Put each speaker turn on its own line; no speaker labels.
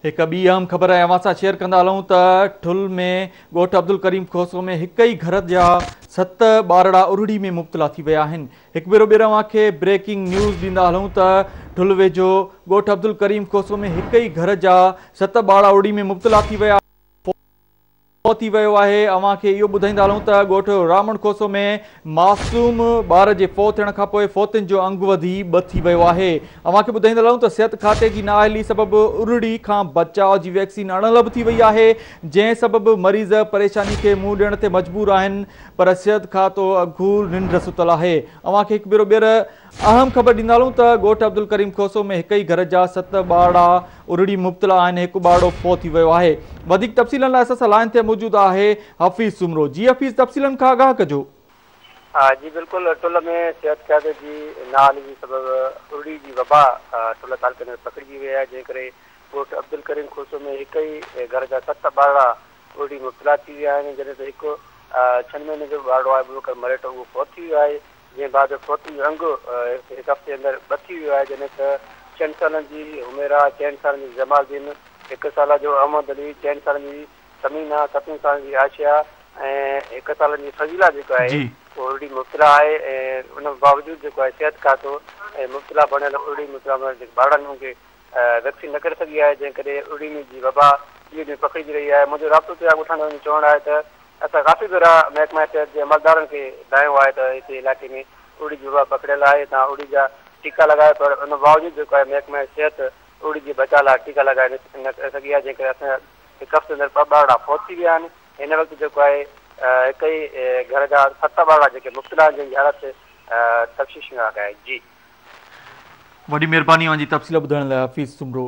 هڪ ٻي اهم خبر اوهان سان شيئر ڪندا هلون ته ٺل ۾ ڳوٺ عبدالڪريم کوسو ۾ هڪ ئي گهر جا 7 ٻارڙا ارڙي ۾ مبتلا ٿي ويا آهن. هڪ ڀيرو ٻيهر اوهان کي بريڪنگ نيوز ڏيندا هلون ته ٺل ويجهو ڳوٺ عبدالڪريم کوسو ۾ هڪ ئي گهر جا 7 ٻارڙا ارڙي ۾ مبتلا ٿي ويا ٿي ويو آهي. اوهان کي اهو ٻڌائيندا هلون ته ڳوٺ رامڻ کوسو ۾ معصوم ٻار جي فوت ٿيڻ کان پوء فوتين جو انگ وڌي 2 ٿي ويو آهي. اوهان کي ٻڌائيندا هلون ته صحت کاتي جي نااهلي سبب ارڙي کان بچاء جي ويڪسين اڻلڀ ٿي وئي آهي، جنهن سبب مريض پريشاني کي منهن ڏيڻ تي مجبور آهن، پر صحت کاتو اگهور ننڊ ستل آهي. اوهان کي هڪ ڀيرو ٻيهر اهم خبر ڏيندا هلون ته ڳوٺ عبدالڪريم کوسو ۾ هڪ ئي گهر جا 7 ٻارڙا ارڙي مبتلا آهن، هڪ ٻارڙو فوت ٿي ويو آهي. وڌيڪ تفصيلن لاء اسان سان لائين تي موجود آهي حفيظ سومرو. جي حفيظ، تفصيلن کان آگاهه ڪجو.
جي بلڪل، ٺل ۾ صحت کاتي جي نااهلي جي سبب ارڙي جي وبا ٺل تعلقي ۾ پکڙجي وئي آهي، جنهن ڪري ڳوٺ عبدالڪريم کوسو ۾ هڪ ئي گهر جا 7 ٻارڙا ارڙي مبتلا ٿي ويا آهن، جڏهن ته هڪ 6 مهيني جو ٻارڙو آهي ابوبڪر مريٺ اهو فوت ٿي ويو آهي، جنهن بعد فوتن جو انگ هڪ هفتي اندر 2 ٿي ويو آهي، جڏهن ته 6 سالن جي حميرا، 4 سالن جي جمال الدين، 1 سال جو احمد علي، 4 سالن جي ثمينه، 7 سالن جي عائشه ۽ 1 سالن جي فضيله جيڪو آهي اهو ارڙي مبتلا آهي ۽ ان باوجود جيڪو آهي صحت کاتو ۽ مبتلا بڻيل ارڙي مبتلا بڻيل جيڪي ٻارڙن انهن کي ويڪسين نه ڪري سگهي آهي، جنهن ڪري ارڙي جي وبا ڏينهون ڏينهن پکڙجي رهي آهي. منهنجو رابطو ٿيو آهي ڳوٺاڻن جو چوڻ آهي ته اسان ڪافي ڀيرا محڪمه صحت جي عملدارن کي دانهيو آهي ته هتي علائقي ۾ ارڙي جي وبا پکڙيل آهي، توهان ارڙي جا ٽيڪا لڳايو، پر ان باوجود جيڪو آهي محڪمه صحت ارڙي جي بچاء لاء ٽيڪا لڳائي نه سگهي آهي، جنهن ڪري اسان جا هڪ هفتي اندر 2 ٻارڙا فوت ٿي ويا آهن. هن وقت جيڪو آهي هڪ ئي گهر جا 7 ٻارڙا جيڪي مبتلا آهن، جن جي حالت تشويشناڪ آهي. جي
وڏي مهرباني اوهان جي تفصيل ٻڌائڻ لاء حفيظ سومرو.